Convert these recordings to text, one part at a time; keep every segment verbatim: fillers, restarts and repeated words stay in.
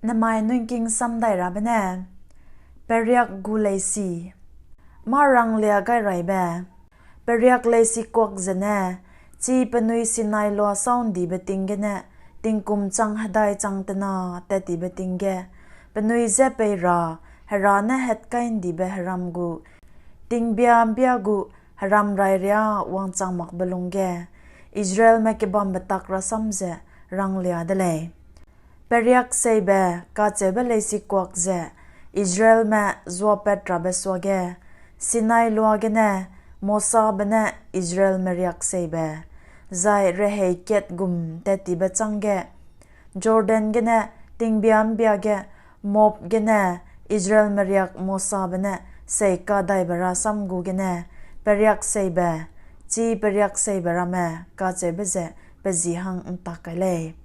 Nemai nungking samdai rabe ne, Periak gu leisi. Mâ ranglia gai raibe. Periak leisikuak zene, chi penui Sinai loa sâu ’ndibe ting gene, tingkum chang hedai chang tena tat tibe ting ge, penui je pei ra, Hera ne hetkai ’ndibe heram gu, tingbia ’mbia gu heram rai riâ wangchang makbe lungge, Israelme kebambe tak rasam ze ranglia de lei. Periak seibe kacheube leisikuak ze Israelme zuapat rabe suage, Sinai loa gene Mosabe ne Israelme riak seibe, zai rehei kat gum tat tibe chângge, Jordan gene tingbia ’mbia ge Moab gene Israelme riak Mosabe ne sei kadaibe rasam gu gene, periak seibe, chi periak seibe ramme kacheube ze pe ji hang ’ntak kai lei.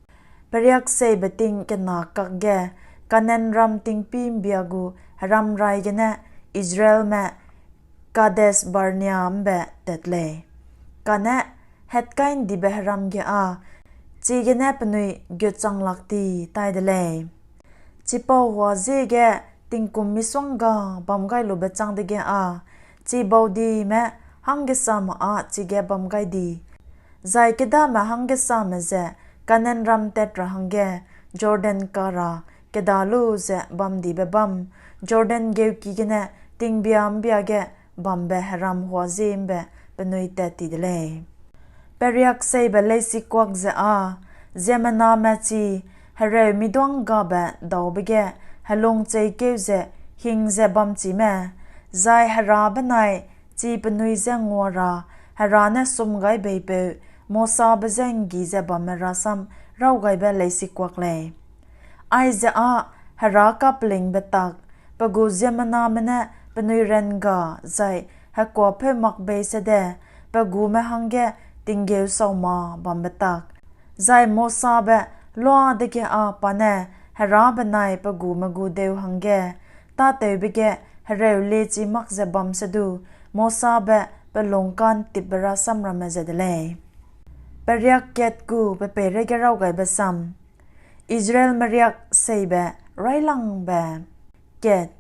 Periak seibe ting kena kakge, Kanaanram tingpî ’mbia gu heram rai gene Israelme Kades Barnea ’mbe tat lei. Kane hetkai ’ndibe heram ge â chigene penui gutchang lak ti tai de lei. Chipau huazie ge tingkum misongga bam gai lube châng dege â, chi baudime hanggesame â chige bam gai di, zai kêdame hanggesame ze Kanaanram tat ra hangge Jordan ka ra kêda lu ze bamdibe bâm, Jordan geuki gene tingbia ’mbia ge bambe heram huazie ’mbe penui tat ti de lei. Periak seibe leisikuak ze â, ziemmename chi hereu miduânggabe daube ge helungcheikeu ze hing ze bamchime, zai Hera benai chi penui je ngua ra Hera ne sumgaibeipeu Mosabe je ’nggi ze bamme rasam rawgaibe leisikuak lei. Aize â Hera kapelingbe tak, pe gu ziemmename ne penui ranga zai hekuâpeu mak bei sede, pe gume hangge tinggeu sauma bambe tak, zai Mosabe luadege â pa ne Hera benai pe gume gu deu hangge tâtewbe ge hereu liechi mak ze bam sedu, Mosabe pe lungka'ntipbe rasam ramme ze de lei. Periak kat gu pe peireige rawgaibe sam. Israelme riak seibe railangbe. Kat,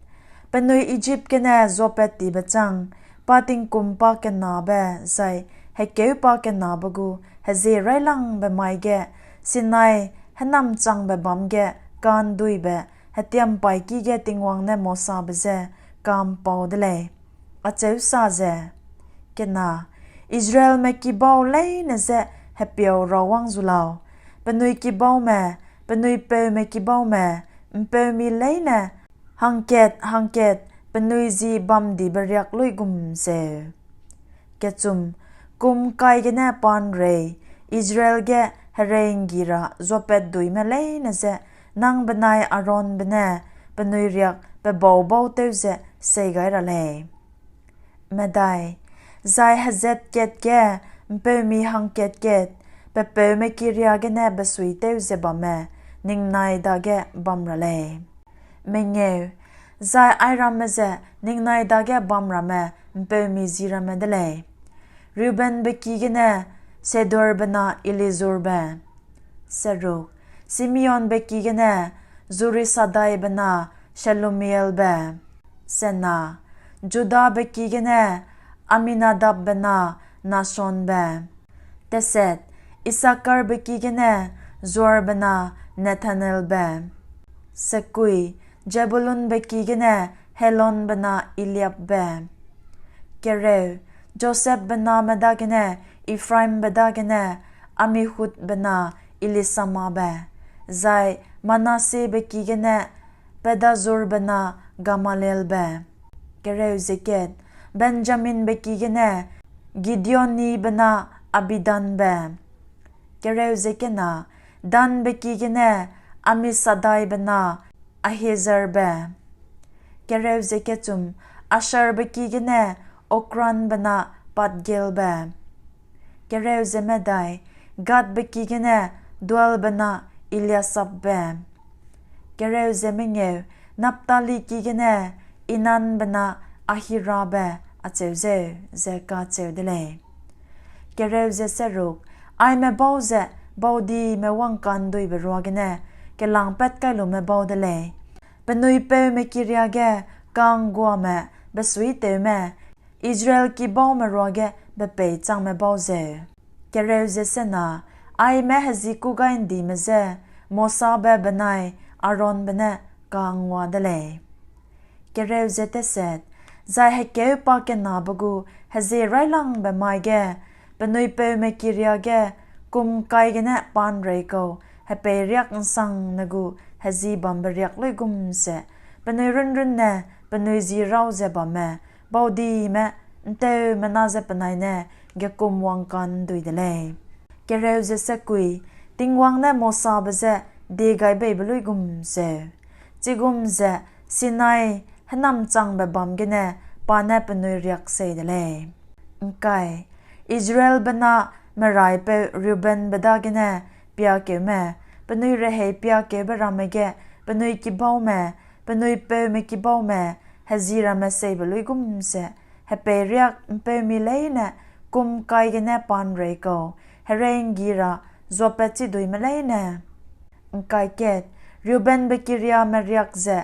penui Ijip gene zuapat tibe châng, pa tingkum pa kenabe zai hekeu pa kenabe gu hezie railangbe mai ge, Sinai hênamchangbe bâm ge ka'nduibe hetiampaîki ge Tingwang ne Mosabe je ka'mpau de lei, acheu sa ze: Kena, Israelme kibau leine je hepiau rawang zu lau, penui kibaume, penui peume kibaume, ’mpeumi leine hangkat hangkat penui ji bamdibe riak luigum zeu. Kechum, kum kai gene pa'nrei, Israel ge herei ’nggi ra zuapatduime leine je nang benai Aaronbe ne penui riak pe bau-bau tew ze sei gai ra lei. Medai, zai hezat kat ge ’mpeumi hangkat kat, pe peume kiria gene besuitew ze bamme ningnai dage bam ra lei. Mengeu, zai airamme ze ningnai dage bam ramme ’mpeumi ji ramme de lei: Reubenbe ki gene Sedurbe na Elizurbe. Seruk, Simeonbe ki gene Zurisadaibe na Shelumielbe. Sena, Judabe ki gene Aminadabbe na Nahshonbe. Teset, Issakarbe ki gene Zuarbe na Nethanelbe. Sekui, Zebulunbe ki gene Helonbe na Eliabbe. Kereu, Josepbe name dagene Ephraimbe dagene Amihudbe na Elisamabe, zai Manassebe ki gene Pedazurbe na Gamalielbe. Kereu ze kat, Benjaminbe ki gene Gideonibe na Abidanbe. Kereu ze kena, Danbe ki gene Amisadaibe na Ahiezerbe. Kereu ze kechum, Asherbe ki gene Okranbe na Patgielbe. Kereu ze medai, Gadbe ki gene Deuelbe na Eliasapbe. Kereu ze mengeu, Naphtali ki gene Enanbe na Ahirabe, acheu zeu, ze kacheu de lei. Kereu ze seruk, aime bau ze baudime wangka'nduibe ruagene kelangpat kai lume bau de lei. Penui peume kiria ge ka'ngguame besuitewme, Israel kibaume ruage bepeichangme bau zeu. Kereu ze sena, aime heji kûgai'ndime je Mosabe benai Aaronbe ne ka'ngngua de lei. Kereu ze teset, zai hekêu pakenabe gu hezie raîlangbe mai ge, penui peume kiria ge kum kai gene pa'nrei kau, hepeiriak ’nsangne gu heji bambe riak luigum ze, penui runrunne penui ji rau ze bamme, baudime, ’nteumena ze penai ne gekum wangka'ndui de lei. Kereu ze sekui, Tingwang ne Mosabe je die gai beibe luigum zeu. Chigum ze Sinai hênamchangbe bâm gene pa ne penui riak sei de lei. ’Ngkai, Israelbe na meraipeu Reubenbe dagene piakeume, penui rehei piakeube ramme ge, penui kibaume, penui peume kibaume, heji ramme seibe luigum ze, hepeiriak ’mpeumi leine kum kai gene pa'nrei kau, herei'nggi ra zuapatchiduime leine. ’Ngkai kat, Reubenbe kiriame riak ze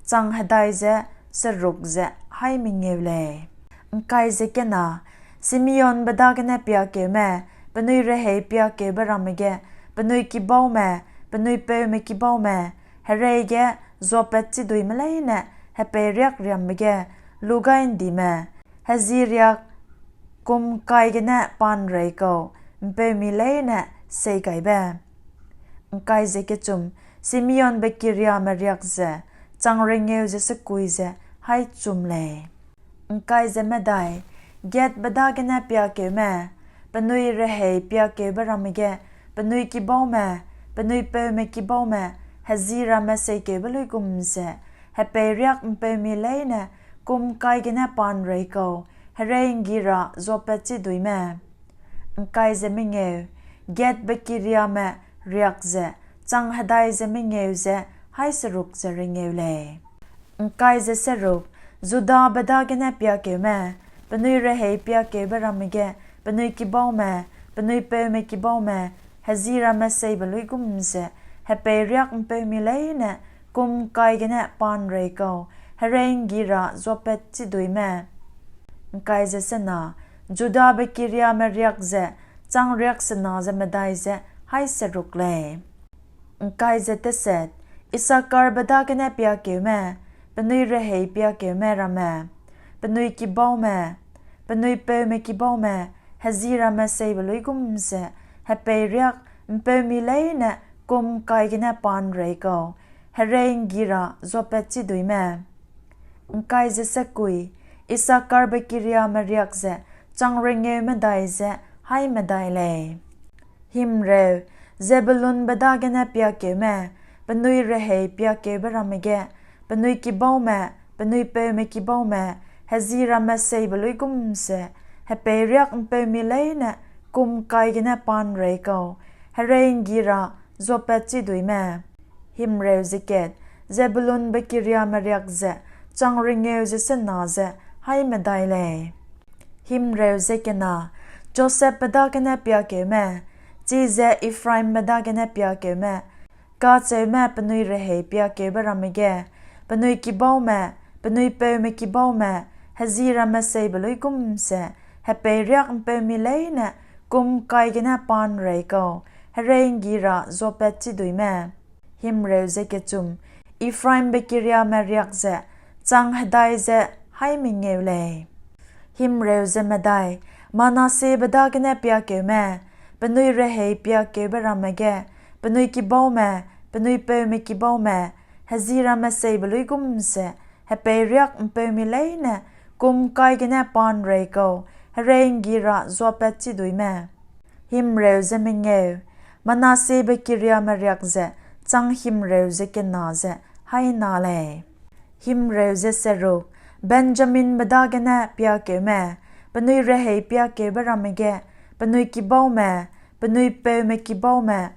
chang hedai ze seruk ze haî mengeu lei. ’Ngkai ze kena, Simeonbe dagene piakeume, penui rehei piakeube ramme ge, penui kibaume, penui peume kibaume, herei ge zuapatchiduime leine, hepeiriak riambe ge, lugai'ndime, heji riak kum kai gene pa'nrei kau, ’mpeumi leine seigaibe. ’Ngkai ze kechum, Simeonbe kiriame riak ze chang rengeu ze sekui ze haî chum lei. ’Ngkai ze medai, Gadbe dagene piakeume, penui rehei piakeube ramme ge, penui kibaume, penui peume kibaume, heji ramme seikeube luigum ze, hepeiriak ’mpeumi leine kum kai gene pa'nrei kau, herei'nggi ra zuapatchiduime. ’Ngkai ze mengeu, Gadbe kiriame riak ze chang hedai ze mengeu ze haî seruk ze rengeu lei. ’Ngkai ze seruk, Judabe dagene piakeume, penui rehei piakeube ramme ge, penui kibaume, penui peume kibaume, heji ramme seibe luigum ze, hepeiriak ’mpeumi leine kum kai gene pa'nrei kau, herei'nggi ra zuapatchiduime. ’Ngkai ze sena, Judabe kiriame riak ze chang riak sena ze medai ze haî seruk lei. ’Ngkai ze teset, Issakarbe dagene piakeume, penui rehei piakeume ramme, penui kibaume, penui peume kibaume, heji ramme seibe luigum ze, hepeiriak ’mpeumi leine kum kai gene pa'nrei kau, herei'nggi ra zuapatchiduime. ’Ngkai ze sekui, Issakarbe kiriame riak ze chang rengeu medai ze haî medai lei. Himreu, Zebulunbe dagene piakeume, penui rehei piakeube ramme ge, penui kibaume, penui peume kibaume, heji ramme seibe luigum ze, hepeiriak ’mpeumi leine kum kai gene pa'nrei kau, herei'nggi ra zuapatchiduime. Himreu ze kat, Zebulunbe kiriame riak ze chang rengeu ze sena ze haî medai lei. Himreu ze kena, Josepbe dagene piakeume, chize Ephraimbe dagene piakeume, kacheume penui rehei piakeube ramme ge, penui kibaume, penui peume kibaume, heji ramme seibe luigum ze, hepeiriak ’mpeumi leine kum kai gene pa'nrei kau, herei'nggi ra zuapatchiduime. Himreu ze kechum, Ephraimbe kiriame riak ze chang hedai ze haî mengeu lei. Himreu ze medai, Manassebe dagene piakeume, penui rehei piakeube ramme ge, penui kibaume, penui peume kibaume, heji ramme seibe luigum ze, hepeiriak ’mpeumi leine kum kai gene pa'nrei kau, herei'nggi ra zuapatchiduime. Himreu ze mengeu, Manassebe kiriame riak ze chang himreu ze kena ze haî na lei. Himreu ze seruk, Benjaminbe dagene piakeume, penui rehei piakeube ramme ge, penui kibaume, penui peume kibaume,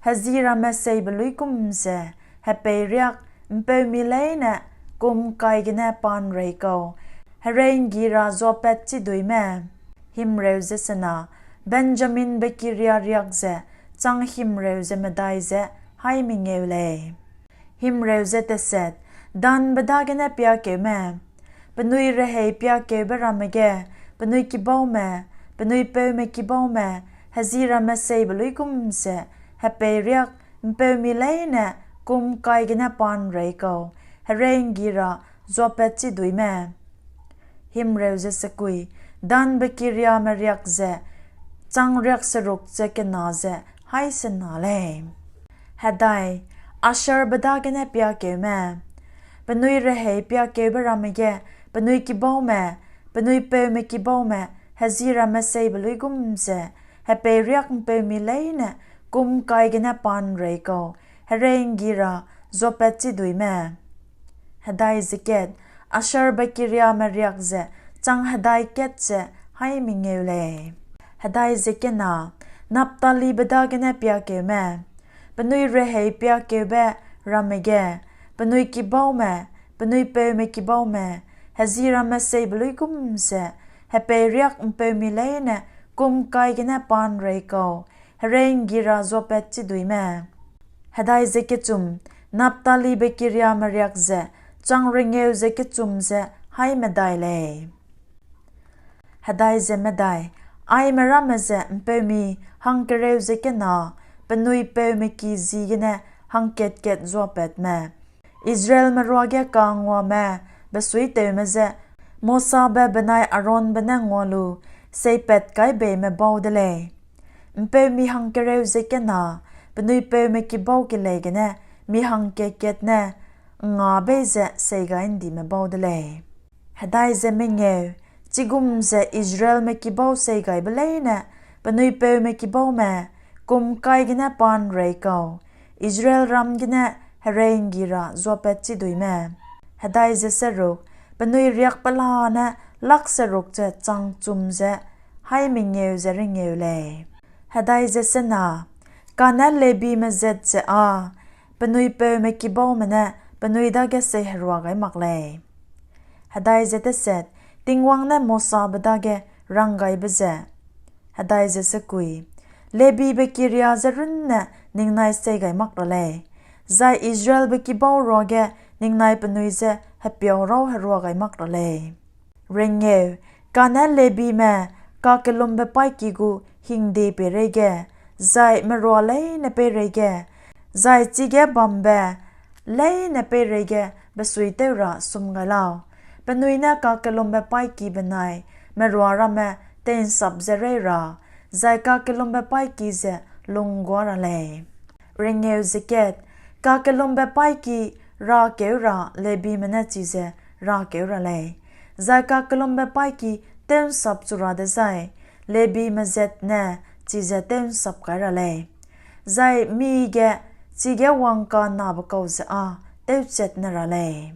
heji ramme seibe luigum ze, hepeiriak ’mpeumi leine kum kai gene pa'nrei kau, herei'nggi ra zuapatchiduime. Himreu ze sena, Benjaminbe kiria riak ze chang himreu ze medai ze haî mengeu lei. Himreu ze teset, Danbe dagene piakeume, penui rehei piakeube ramme ge, penui kibaume, penui peume kibaume, heji ramme seibe luigum ze, hepeiriak ’mpeumi leine kum kai gene pa'nrei kau, herei'nggi ra zuapatchiduime. Himreu ze sekui, Danbe kiriame riak ze chang riakseruk ze kena ze haî sena lei. Hedai, Asherbe dagene piakeume, penui rehei piakeube ramme ge, penui kibaume, penui peume kibaume, heji ramme seibe luigum ze, hepeiriak ’mpeumi leine kum kai gene pa'nrei kau, herei'nggi ra zuapatchiduime. Hedai ze kat, Asherbe kiriame riak ze chang hedai kat ze haî mengeu lei. Hedai ze kena, Naphtalibe dagene piakeume, penui rehei piakeube ramme ge, penui kibaume, penui peume kibaume, heji ramme seibe luigum ze, hepeiriak ’mpeumi leine kum kai gene pa'nrei kau, herei'nggi ra zuapatchiduime. Hedai ze kechum, Naphtalibe kiriame riak ze chang rengeu ze kechum ze haî medai lei. Hedai ze medai, Aime ramme ze ’mpeumi hangkereu ze kena, penui peume ki ji gene hangkat-kat zuapatme, Israelme ruage kanguame besuitewme je Mosabe benai Aaronbe ne ngua lu seipat kai beime bau de lei. ’Mpeumi hangkereu ze kena, penui peume kibau kelei gene mi hangkat-kat ne ’ngnga bei ze seigaindime bau de lei. Hedai ze mengeu, Chigum ze Israelme kibau seigaibe leine penui peume kibaume kum kai gene pa'nrei kau, Israelram gene herei'nggi ra zuapatchiduime. Hedai ze seruk, Penui riak pelane lak seruk ze chang chum ze haî mengeu ze rengeu lei. Hedai ze sena, Kane Lebime zat ze â penui peume kibaume ne penui dage seiherua gai mak lei. Hedai ze teset, Tingwang ne Mosabe dage ranggaibe ze, hedai ze sekui, Lebibe kiria ze runne ningnai sei gai mak ra lei, zai Israelbe kibau ruage ningnai penui je hepiau rau herua gai mak ra lei. Rengeu, Kane Lebime kakellumbe paîki gu hingde peireige, zai merua leine peireige, zai chige bambe leine peireige besuitew ra sum gai lau. Penui ne kakellumbe paîki benai merua ramme tei'nsap ze rei ra, zai kakellumbe paîki ze lungguâ ra lei. Rengeu ze kat, kakellumbe paîki rakeu ra Lebime ne chize rakeu ra lei, zai kakellumbe paîki tew'nsap chu ra dezai, Lebime zat ne chize tew'nsap kai ra lei, zai mige chige wangka'nnabe kau ze â tewchat ne ra lei.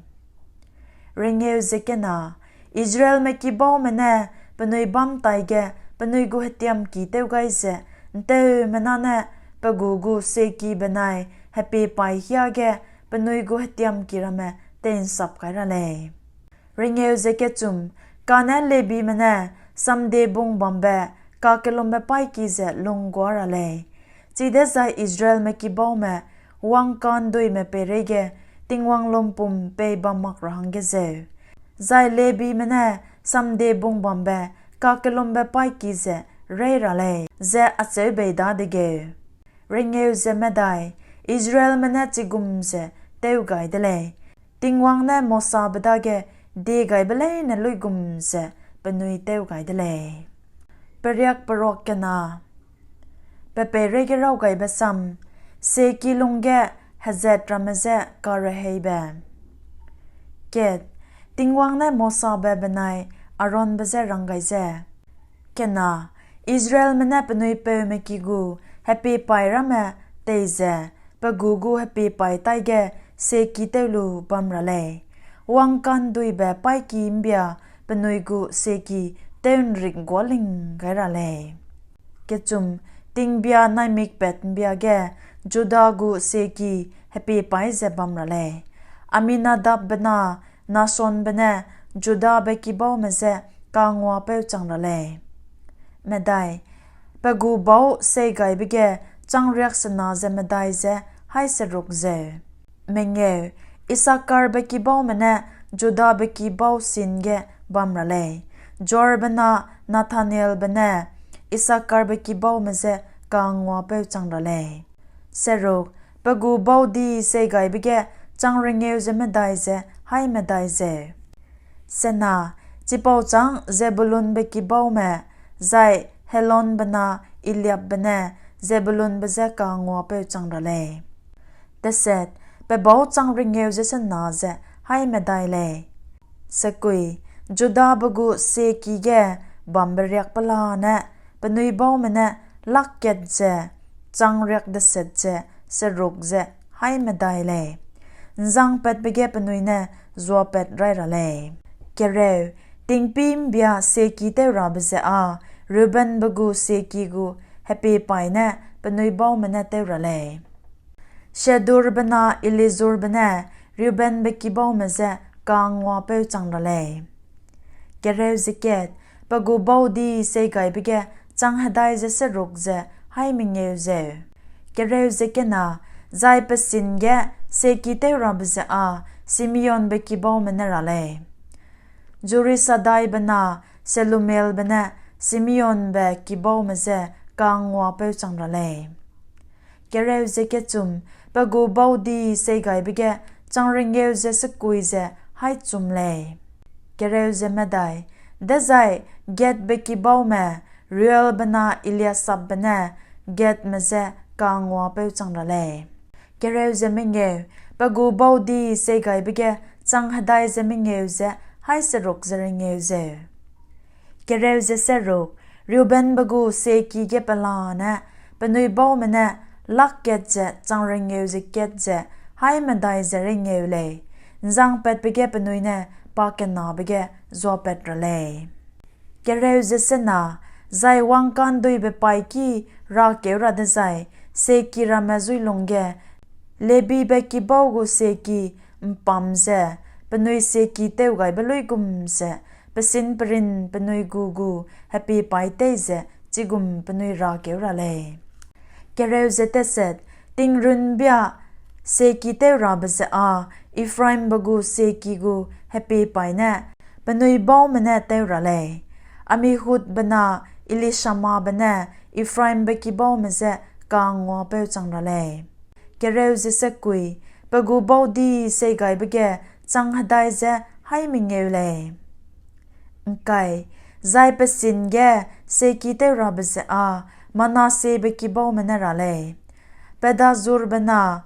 Rengeu ze kena, Israelme kibaume ne penui bâm taige penui gu hetiamki tew gai ze, ’nteumena ne pe gu gu sieki benai hepiepaî hiage penui gu hetiamki ramme tei'nsap kai ra lei. Rengeu ze kechum, Kane Lebime ne samdebung bambe kakellumbe paîki ze lungguâ ra lei, chidezai Israelme kibaume wangka'nduime peireige Tingwang lumpum pei bam mak ra hangge zeu, zai Lebime ne samdebung bambe kakellumbe paîki ze rei ra lei, ze acheu bei dadegeu. Rengeu ze medai, Israelme ne chigum ze tew gai de lei, Tingwang ne Mosabe dage diegaibe leine luigum ze penui tew gai de lei. Periak peruak kena. Pe peireige raw gaibe sam, sieki lungge hezat ramme je kareheibe. Kat, Tingwang ne Mosabe benai Aaronbe je rang gai ze, kena, Israelme ne penui peume ki gu hepiepaî ramme tei ze, pe gu gu hepiepaî taige sieki tew lu bam ra lei, wangka'nduibe paîki ’mbia penui gu sieki tew'nrik guâling gai ra lei. Kechum, tingbia naimikpat ’mbia ge Juda gu sieki hepiepaî ze bam ra lei, Aminadabbe na Naasonbe ne Judabe kibaume je kanguapeu chang ra lei. Medai, pe gu bau seigaibe ge chang riaksena ze medai ze haî seruk zeu. Mengeu, Issakarbe kibaume ne Judabe kibau sin ge bam ra lei; Jorbe na Nethanelbe ne Issakarbe kibaume je kanguapeu chang ra lei. Seruk, pe gu baudi seigaibe ge chang rengeu ze medai ze haî medai zeu. Sena, chipau châng Zebulunbe kibaume, zai Helonbe na Eliabbe ne Zebulunbe je kanguapeu chang ra lei. Teset, pe bau chang rengeu ze sena ze haî medai lei. Sekui, Judabe gu sieki ge bambe riak pelane penui baume ne lak kat ze chang riak deset ze seruk ze haî medai lei; ’nzangpatbe ge penui ne zuapat rai ra lei. Kereu, tingpî ’mbia sieki tewrabe ze â Reubenbe gu sieki gu hepiepaî ne penui baume ne tew ra lei. Shedurbe na Elizurbe ne Reubenbe kibaume je kanguapeu chang ra lei. Kereu ze kat, pe gu baudi seigaibe ge chang hedai ze seruk ze haî mengeu zeu. Kereu ze kena, zai pe sin ge sieki tewrabe ze â Simeonbe kibaume ne ra lei. Jurisadaibe na Selumielbe ne Simeonbe kibaume je kanguapeu chang ra lei. Kereu ze kechum, pe gu baudi seigaibe ge chang rengeu ze sekui ze haî chum lei. Kereu ze medai, dezai Gadbe kibaume Reuelbe na Eliasapbe ne Gadme je kanguapeu chang ra lei. Kereu ze mengeu, pe gu baudi seigaibe ge chang hedai ze mengeu ze haî seruk ze rengeu zeu. Kereu ze seruk, Reubenbe gu sieki ge pelane penui baume ne lak kat ze chang rengeu ze kat ze haî medai ze rengeu lei; ’nzangpatbe ge penui ne pakenabe ge zuapat ra lei. Kereu ze sena, zai wangka'nduibe paîki rakeu ra dezai sieki ramme zuilung ge Lebibe kibau gu sieki ’mpam ze penui sieki tewgaibe luigum ze pe sin perin penui gu gu hepiepaî tei ze chigum penui rakeu ra lei. Kereu ze teset, tingrun ’mbia sieki tewrabe ze â Ephraimbe gu sieki gu hepiepaî ne penui baume ne tew ra lei; Amihudbe na Elishamabe ne Ephraimbe kibaume je kanguapeu chang ra lei. Kereu ze sekui, pe gu baudi seigaibe ge chang hedai ze haî mengeu lei. ’Ngkai, zai pe sin ge sieki tewrabe ze â Manassebe kibaume ne ra lei; Pedazurbe na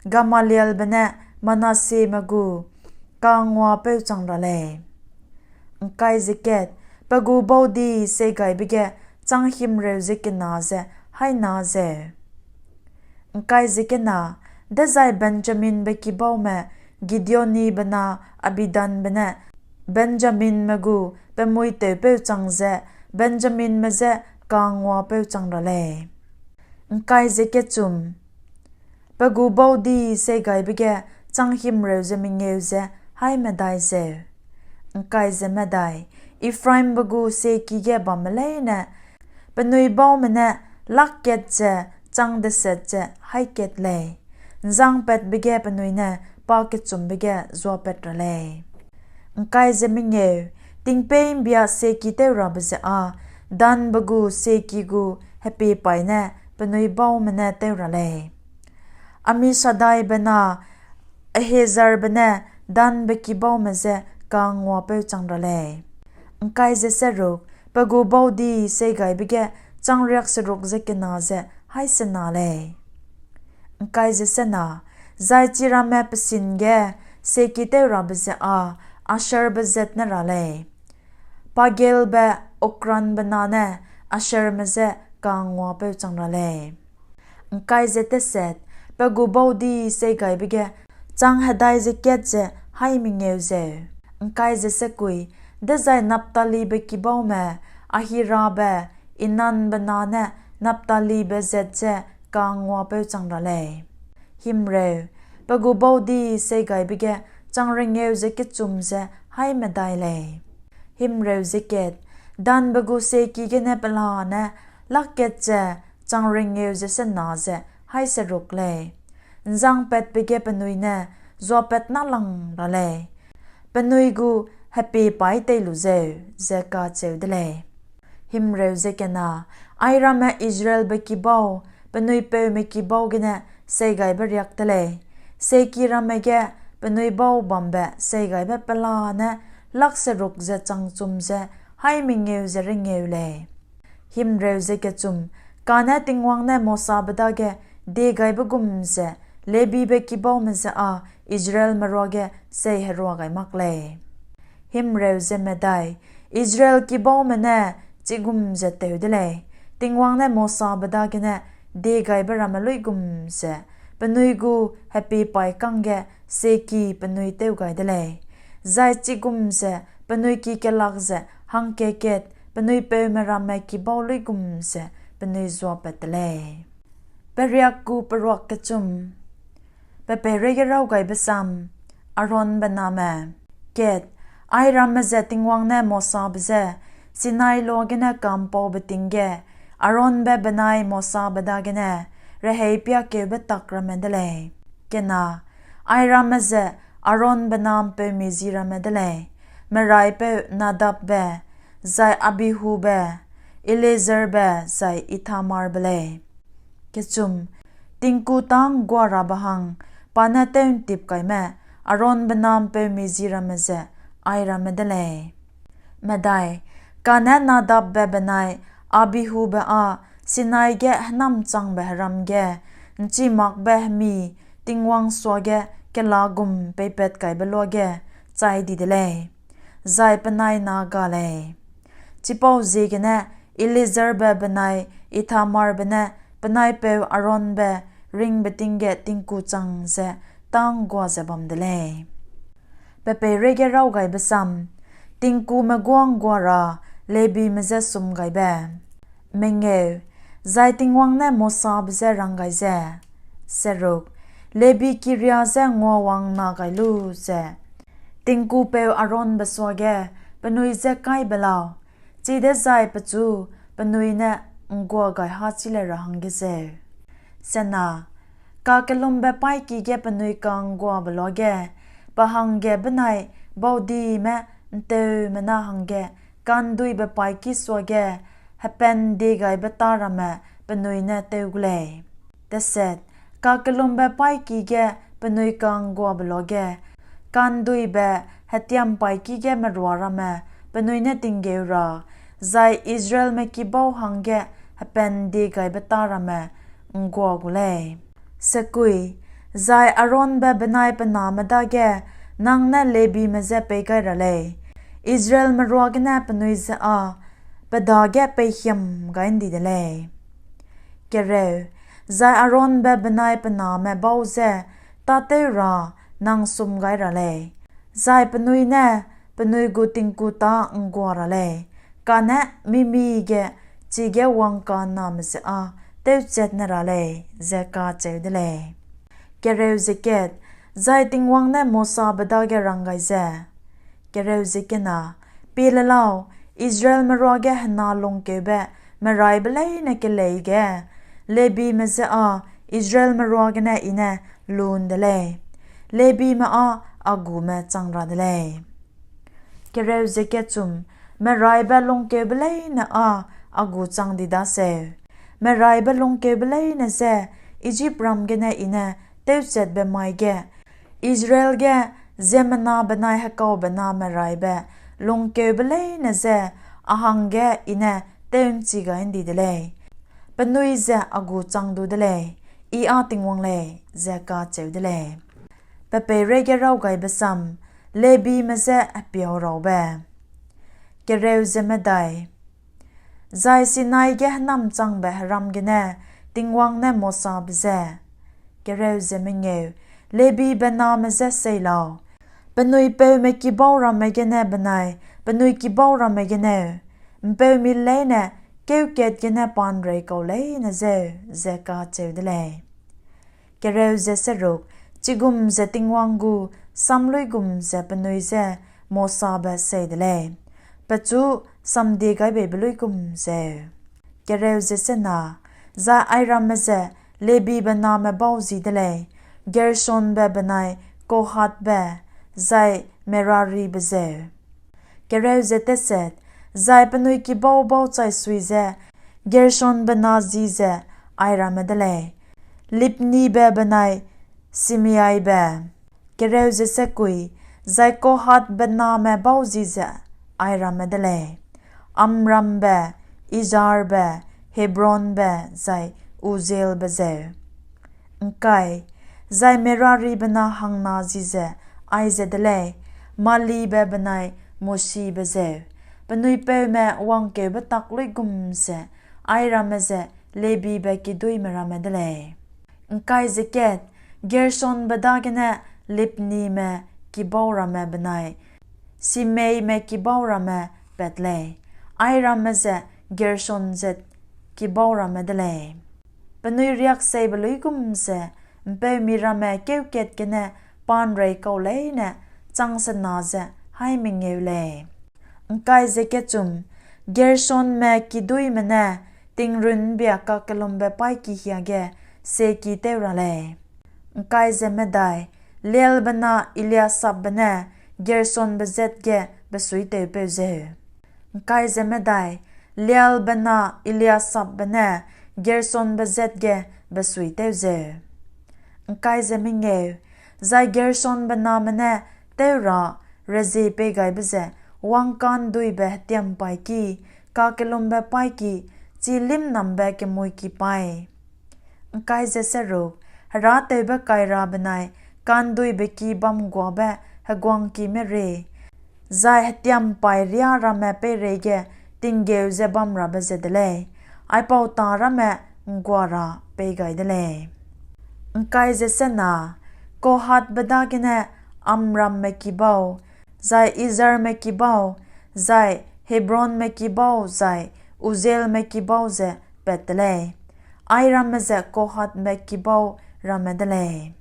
Gamalielbe ne Manasseme gu kanguapeu chang ra lei. ’Ngkai ze kat, pe gu baudi seigaibe ge chang himreu ze kena ze haî na zeu. ’Ngkai ze kena, dezai Benjaminbe kibaume Gideonibe na Abidanbe ne Benjaminme gu pe mui tewpeu chang ze Benjaminme je kanguapeu chang ra lei. ’Ngkai ze kechum, pe gu baudi seigaibe ge chang himreu ze mengeu ze haî medai zeu. ’Ngkai ze medai, Ephraimbe gu sieki ge bamme leine penui baume ne lak kat ze chang deset ze haî kat lei; ’nzangpatbe ge penui ne pakechumbe ge zuapat ra lei. ’Ngkai ze mengeu, tingpeî ’mbia sieki tewrabe ze â Danbe gu sieki gu hepiepaî ne penui baume ne tew ra lei; Amisadaibe na Ahiejerbe ne Danbe kibaume je kanguapeu chang ra lei. ’Ngkai ze seruk, pe gu baudi seigaibe ge chang riakseruk ze kena ze haî sena lei. ’Ngkai ze sena, zai chiramme pe sin ge sieki tewrabe ze â Asherbe zat ne ra lei; Pagielbe Okranbe na ne Asherme je kanguapeu chang ra lei. ’Ngkai ze teset, pe gu baudi seigaibe ge chang hedai ze kat ze haî mengeu zeu. ’Ngkai ze sekui, dezai Naphtalibe kibaume Ahirabe, Enanbe na ne Naphtalibe zat ze kanguapeu chang ra lei. Himreu, pe gu baudi seigaibe ge chang rengeu ze kechum ze haî medai lei. Himreu ze kat, Danbe gu sieki gene pelane lak kat ze chang rengeu ze sena ze haî seruk lei. ’nzangpatbe ge penui ne zuapat na lang ra lei, penui gu hepiepaî tei lu zeu, ze kacheu de lei. Himreu ze kena, airamme Israelbe kibau, penui peume kibau gene seigaibe riak de lei, seiki ramme ge penui bau bambe seigaibe pelane lak seruk ze changchum ze haî mengeu ze rengeu lei. Himreu ze kechum, kane Tingwang ne Mosabe dage diegaibe gum ze Lebibe kibaume je â Israelme ruage seiherua gai mak lei. Himreu ze medai, Israel kibaume ne chigum ze tew de lei, Tingwang ne Mosabe dagene diegaibe ramme luigum ze, penui gu hepiepaî kangge seki penui tew gai de lei, zai chigum ze penui ki kelak ze hangkat-kat penui peume ramme kibau luigum ze penui zuapat te lei. Periak gu peruak kechum. Pe peireige raw gaibe sam, Aaronbe name. Kat, airamme ze Tingwang ne Mosabe je Sinai loa gene ka'mpaube ting ge, Aaronbe benai Mosabe dagene rehei piakeube tak ramme de lei. Kena, airamme ze Aaronbe na ’mpeumi ji ramme de lei, meraipeu Nadabbe, zai Abihube, Eleazarbe, zai Ithamarbe lei. Kechum, tingku tâ ’nggua rabe hang pa ne tew'ntip kaime Aaronbe na ’mpeumi ji ramme ze airamme de lei. Medai, kane Nadabbe benai Abihube â Sinai ge hênamchangbe heram ge ’nchimakbe hemi Tingwang suage kela gum peipat kaibe luage chai di de lei, zai penai na ga lei. Chipauziegene Eleazarbe benai Ithamarbe ne penai peu Aaronbe ringbe ting ge tingku chang ze tâ ’nggua ze bam de lei. Pe peireige raw gaibe sam, tingkume guâ ’nggua ra Lebime je sumgaibe. Mengeu, zai Tingwang ne Mosabe je rang gai ze, Seruk, Lebi kiria je nguawang na gai lu ze tingkupeu Aaronbe suage penui je kai be lau, chidezai pechu penui ne ’nggua gai hâ chi le ra hangge zeu. Sena, kakellumbe paîki ge penui ka'ngguabe luage, pe hangge benai baudime ’nteumena hangge ka'nduibe paîki suage hepandie gaibe tâ ramme penui ne tew gu lei. Deset, kakellumbe paîki ge penui ka'ngguabe luage, ka'nduibe hetiam paîki ge merua ramme penui ne tinggeu ra, zai Israelme kibau hangge hepandie gaibe tâ ramme ’nggua gu lei. Sekui, zai Aaronbe benai pe name dage nang ne Lebime je pei gai ra lei, Israelme ruagene penui je â pe dage peihiam gai ’ndi de lei. Kereu, zai Aaronbe benai pe name bau je tâtew ra nang sum gai ra lei, zai penui ne penui gu tingku tâ ’nggua ra lei, kane mimi ge chige wangkaname je â tewchat ne ra lei, ze kacheu de lei. Kereu ze kat, zai Tingwang ne Mosabe dage rang gai ze, Kereu ze kena, pie le lau, Israelme ruage hena lungkeube meraîbe leine kelei ge, Lebime je â Israelme ruagene I ne lun de lei; Lebime â a gume chang ra de lei. Kereu ze kechum, meraîbe lungkeube leine â a gu chang di daseu, meraîbe lungkeube leine je Ijipram gene I ne tewchatbe mai ge, Israel ge ziemmena benai hekaube na meraîbe lungkeube leine je a hangge I ne tew'nchi gai ’ndi de lei; penui ze a gu chang du de lei; I â Tingwang lei, ze kacheu de lei. Pe peireige raw gaibe sam, Lebime je hepiau raube. Kereu ze medai, zai Sinai ge hênamchangbe heram gene Tingwang ne Mosabe je, Kereu ze mengeu, Lebibe name je sei lau, penui peume kibau ramme gene benai penui kibau ramme geneu, ’mpeumi leine keu kat gene pa'nrei kau leine zeu, ze kacheu de lei. Kereu ze seruk, chigum ze Tingwang gu sam luigum ze penui je Mosabe sei de lei, pechu samdie gaibeibe luigum zeu. Kereu ze sena, zai airamme ze Lebibe name bau ji de lei, Gershonbe benai Kohathbe, zai Meraribe zeu. Kereu ze teset, zai penui kibau bauchaisui ze Gershonbe na ji ze airamme de lei: Libnibe benai Simeibe. Kereu ze sekui, zai Kohathbe name bau ji ze airamme de lei: Amrambe, Izharbe, Hebronbe, zai Uzzielbe zeu. ’Ngkai, zai Meraribe na hangna ji ze aize de lei: Mahlibe benai Musibe zeu, penui peume wangkeube tak luigum ze airamme ze Lebibe kiduîme ramme de lei. ’Ngkai ze kat, Gershonbe dagene Libnime kibau ramme benai Simeime kibau ramme pat lei; airamme ze Gershon zat kibau ramme de lei. Penui riakseibe luigum ze ’mpeumi ramme kêu kat gene pa ’nreikau leine chang sena ze haî mengeu lei. ’Ngkai ze kechum, Gershonme kiduîme ne tingrun ’mbia kakellumbe paîki hiage sieki tew ra lei. ’Ngkai ze medai, Leuelbe na Eliasapbe ne Gershonbe zat ge besuitewpeu zeu. ’Ngkai ze medai, Leuelbe na Eliasapbe ne Gershonbe zat ge besuitew zeu. ’Ngkai ze mengeu, zai Gershonbe name ne tew ra rezie peigaibe ze wangka'nduibe hetiampaîki, kakellumbe paîki, chi lîmnambe kemuiki paî. ’Ngkai ze seruk, herâtewbe kaira benai ka'nduibe ki bamguabe heguangkime rie, zai hetiampaî riâ ramme peireige tinggeu ze bamrabe ze de lei; aipau tâ ramme ’nggua ra pei gai de lei. ’Ngkai ze sena, Kohathbe dagene Amramme kibau, zai Izharme kibau, zai Hebronme kibau zai Uzzielme kibau ze pat te lei; airamme ze Kohathbe kibau ramme de lei.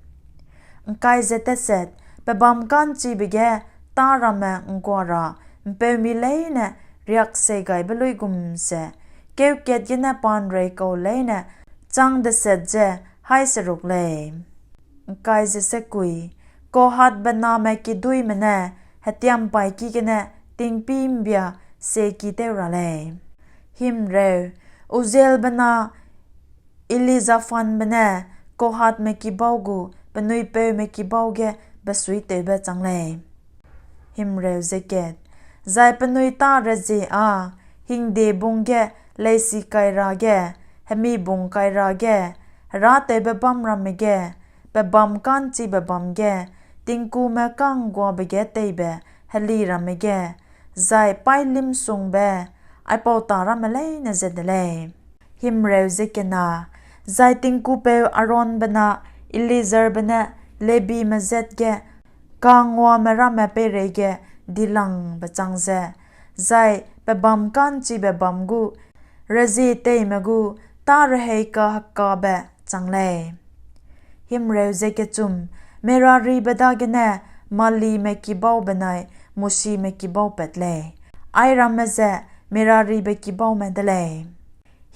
’Ngkai ze teset, pebâm ka'nchibe ge tâ ramme ’nggua ra ’mpeumi leine riakseigaibe luigum ze kêu kat gene pa ’nreikau leine chang deset ze haî seruk lei. ’Ngkai ze sekui, Kohathbe name kiduîme ne hetiampaîki gene tingpî ’mbia sieki tew ra lei. Himreu, Uzzielbe na Elizaphanbe ne Kohathme kibau gu penui peume kibau ge besuitewbe chang lei. Himreu ze kat, zai penui tâ rezie â hingdebung ge leisi kaira ge, hemibung kaira ge, herâtewbe bâm ramme ge, pebâm ka'nchibe bâm ge, tingkume ka'ngguabe ge teibe heli ramme ge, zai paî lîmsungbe, aipau tâ ramme leine ze de lei. Himreu ze kena, zai tingkupeu Aaronbe na Eleazarbe ne Lebime zat ge ka'nguame ramme peireige dilangbe chang ze, zai pebâm ka'nchibe bâm gu rezie teime gu tâ rehei kahekabe chang lei. Himreu ze kechum, Meraribe dagene Mahlibe kibau benai Musime kibau pat lei; airamme ze Meraribe kibaume de lei.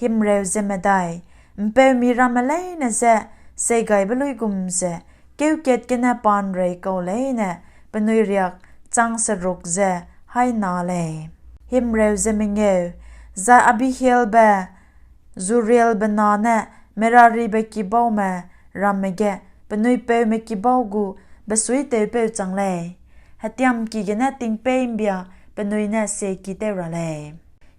Himreu ze medai, ’mpeumi ramme leine je seigaibe luigum ze kêu kat gene pa ’nreikau leine penui riak chang seruk ze haî na lei. Himreu ze mengeu, zai Abihailbe, Zurielbe na ne Meraribe kibaume ramme ge penui peume kibau gu besuitewpeu chang lei; hetiamki gene tingpeî ’mbia penui ne sieki tew ra lei.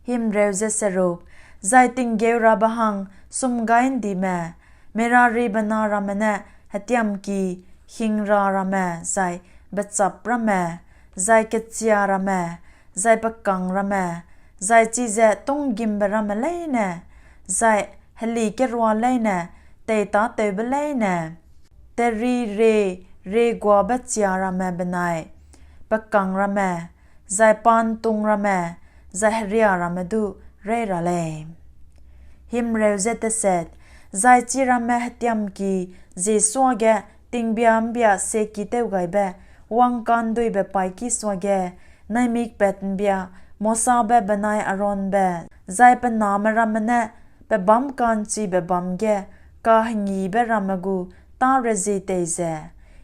Himreu ze seruk, zai tinggeu rabe hang sumgai'ndime, Meraribe na ramme ne hetiamki, hingra ramme, zai bechap ramme, zai kechia ramme, zai pekâng ramme, zai chize tûnggimbe ramme leine, zai heli kerua leine, teitâtewbe leine, teri re rieguabe chia ramme benai pekâng ramme, zai pa'ntûng ramme, zai heria ramme du reî ra lei. Himreu ze teset, zai chiramme hetiamki zie suage tingbia ’mbia sieki tewgaibe wangka'nduibe paîki suage, naimik pat ’mbia Mosabe benai Aaronbe, zai pe name ramme ne pebâm ka'nchibe bâm ge kahengibe ramme gu tâ rezie tei ze,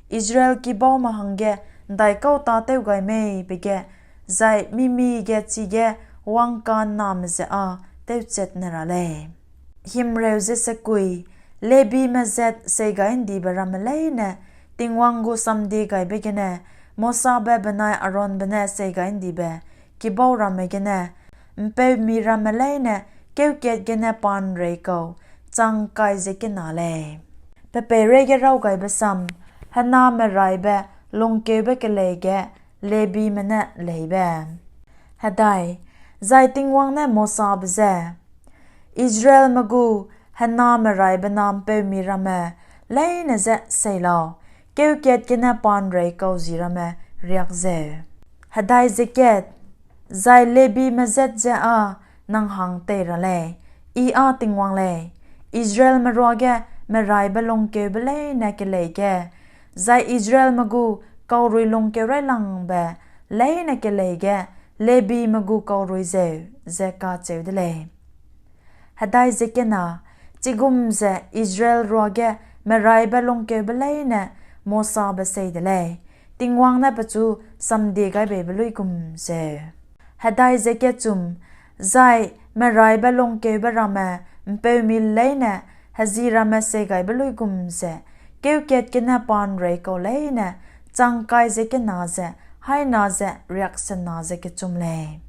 Israel kibaume hangge ’ndaikau tâtew gai mei be ge, zai mi-mige chige wangka'nname ze â tewchat ne ra lei. Himreu ze sekui, Lebime zat seigai'ndibe ramme leine Tingwang gu samdiegaibe gene Mosabe benai Aaronbe ne seigai'ndibe kibau ramme gene ’mpeumi ramme leine kêu kat gene pa'nrei kau chang kai ze kena lei. Pe peireige raw gaibe sam, hena meraibe lungkeube kelei ge Lebime ne leibe. Hedai, zai Tingwang ne Mosabe je, Israelme gu hena meraibe na ’mpeumi ramme leine je sei lau, kêu kat gene pa'nrei kau ji ramme riak zeu. Hedai ze kat, zai Lebime zat ze â nang hang tei ra lei, I â Tingwang lei, Israelme ruage meraibe lungkeube leine kelei ge, zai Israelme gu kaurui lungkeu railangbe leine kelei ge Lebime gu kaurui zeu, ze kacheu de lei. Hedai ze kena, chigum ze Israel ruage meraibe lungkeube leine Mosabe sei de lei, Tingwang ne pechu samdie gai beibe luigum zeu. Hedai ze kechum, zai meraibe lungkeube ramme ’mpeumi leine heji ramme seigaibe luigum ze, kêu kat gene pa'nrei kau leine chang kai ze kena ze, haî na ze riaksena ze kechum lei.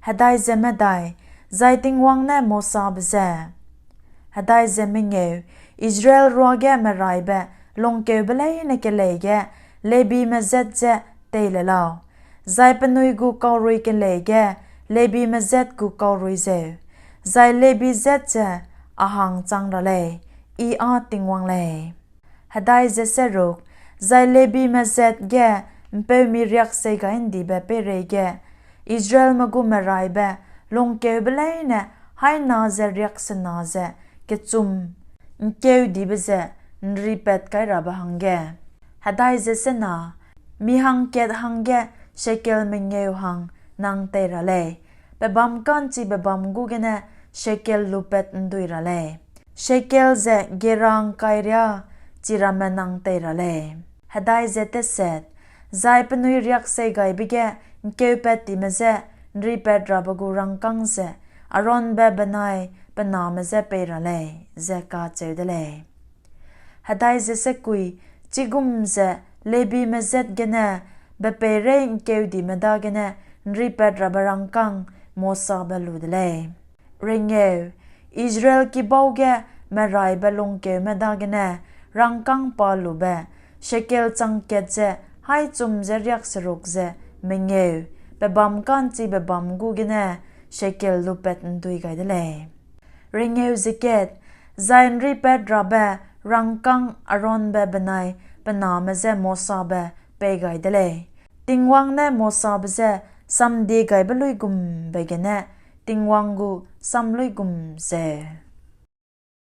Hedai ze medai, zai Tingwang ne Mosabe je, Hedai ze mengeu, Israel ruage meraibe lungkeube leine kelei ge Lebime zat ze tei le lau, zai penui gu kaurui kelei ge Lebime zat gu kaurui zeu, zai Lebi zat ze a hang chang ra lei, I â Tingwang lei. Hedai ze seruk, zai Lebime zat ge ’mpeumi riak seigai'ndibe peireige, Israelme gu meraibe lungkeube leine haî na ze riaksena ze kechum ’ngkeudibe ze ’nripat kai rabe hangge. Hedai ze sena, mi hangkat hangge shekel mengeu hang nang tei ra lei, pebâm ka'nchibe bâm gu gene shekel lupat ’ndui ra lei, shekel ze gera ’ngkai riâ chi ramme nang tei ra lei. Hedai ze teset, zai penui riak seigaibe ge ’ngkeupatime je ’nripat rabe gu rangkâng ze Aaronbe benai pe name je pei ra lei, ze kacheu de lei. Hedai ze sekui, chigum ze Lebime zat gene bepeirei ’ngkeudime dagene ’nripat rabe rangkâng Mosabe lu de lei. Rengeu, Israel kibau ge meraibe lungkeume dagene rangkâng pa lube, shekel chang kat ze haî chum ze riakseruk ze mengeu, pebâm ka'nchibe bâm gu gene shekel lupat ’ndui gai de lei. Rengeu ze kat, zai ’nripat rabe rangkâng Aaronbe benai pe name je Mosabe pei gai de lei. Tingwang ne Mosabe je samdiegaibe luigumbe gene Tingwang gu sam luigum zeu.